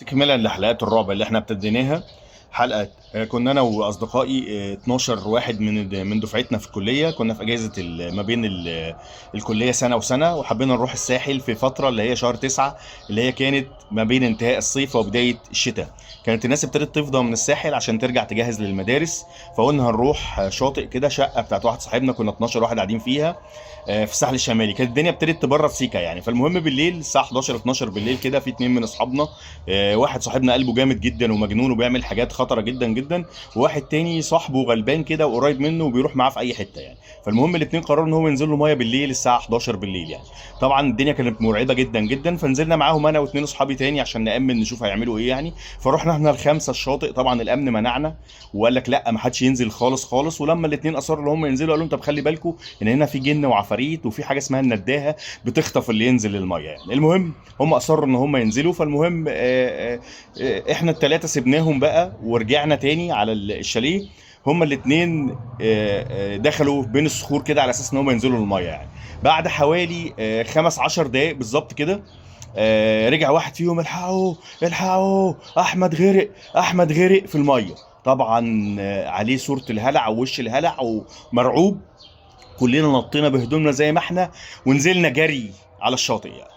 تكملا لحلقات الرعب اللي احنا ابتديناها. حلقة كنا انا واصدقائي 12 واحد من دفعتنا في الكلية، كنا في اجازة ما بين الكلية سنة وسنة، وحبينا نروح الساحل في فترة اللي هي شهر 9، اللي هي كانت ما بين انتهاء الصيف وبداية الشتاء. كانت الناس ابتدت تفضى من الساحل عشان ترجع تجهز للمدارس، فقلنا هنروح شاطئ كده، شقة بتاعت واحد صاحبنا، كنا 12 واحد قاعدين فيها في الساحل الشمالي. كانت الدنيا ابتدت تبرد سيكا يعني. فالمهم بالليل الساعة 11 12 بالليل كده، في اتنين من اصحابنا، واحد صاحبنا قلبه جامد جدا ومجنون وبيعمل حاجات خطره جدا جدا، وواحد تاني صاحبه غلبان كده وقريب منه وبيروح معاه في اي حتة يعني. فالمهم الاتنين قرروا ان هم ينزلوا مية بالليل الساعة 11 بالليل يعني. طبعا الدنيا كانت مرعبة جدا جدا، فنزلنا معاهم انا واثنين اصحابي تاني عشان نامن نشوف هيعملوا ايه يعني. فروحنا احنا الخمسة الشاطئ، طبعا الامن منعنا وقال لك لا ما حدش ينزل خالص خالص. ولما الاثنين اصروا ان هم ينزلوا قالوا لهم طب خلي بالكم ان هنا في جن وعفاريت وفي حاجة اسمها النداهه بتخطف اللي ينزل المية يعني. المهم هم اصروا ان هم ينزلوا. فالمهم احنا الثلاثة سيبناهم بقى ورجعنا تاني على الشاليه. هما الاثنين دخلوا بين الصخور كده على اساس ان هم ينزلوا المية يعني. بعد حوالي 15 دقايق بالظبط كده، رجع واحد فيهم، الحقوا الحقوا احمد غرق، احمد غرق في المية. طبعا عليه صوره الهلع ووش الهلع ومرعوب. كلنا نطينا بهدومنا زي ما احنا ونزلنا جري على الشاطئ يعني.